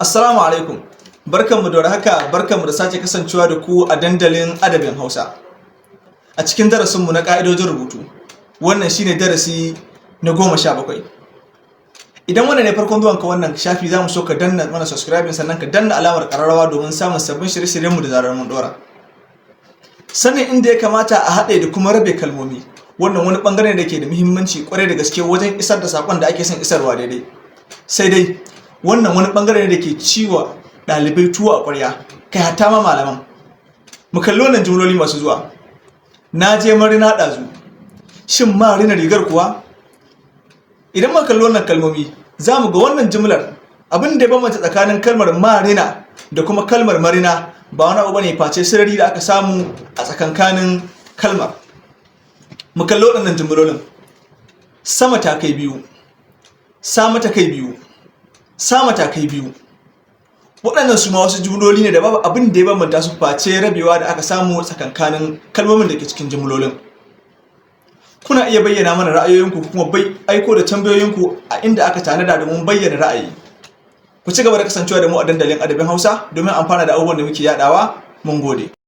Assalamu alaikum. Barkanmu da warhaka, barkanmu da sake kasancewa da ku a dandalin adabin Hausa. A cikin darasinmu na ƙa'idojin rubutu, wannan shine darasi na 17. Idan wannan ne farkon zuwanka wannan shafi, za mu so ka danna mana subscribing, sannan ka danna alamar ƙararrawa domin samun sabbin shirye-shiryenmu da zarar mun ɗora. Sanin inda ya kamata a haɗe da kuma rabe kalmomi, wannan wani ɓangare da ke da muhimmanci ƙwarai da gaske wajen isar da saƙon da ake son isarwa daidai. Sai dai wannan wani ɓangare ne da ke ciwa ɗalibai tuwo a ƙwarya, kai hatta ma malaman. Mu kalli wannan jumloli masu zuwa. Na je marina ɗazu. Shin ma rina rigar kuwa? Idan muka kalli wannan kalmomi, za mu ga wannan jumlar, abin da ya bambanta tsakanin kalmar marina da kuma kalmar marina ba wani abu bane face sarari da aka samu a tsakankanin kalmar. Mu kalli waɗannan jumlolin. Sama ta kai biyu, sa mata kai biyu, sa mata kai biyu. Waɗannan su ma wasu jumloli ne da babu abin da ya bambanta su face rabewa da aka samu tsakankanin kalmomin da ke cikin jumlolin. Kuna iya bayyana mana ra'ayoyinku kuma bai aiko da tambayoyinku a inda aka tanada domin bayyana ra'ayi. Ku ci gaba da kasancewa da mu a dandalin adabin Hausa domin amfana da abubuwan da muke yadawa. Mun gode.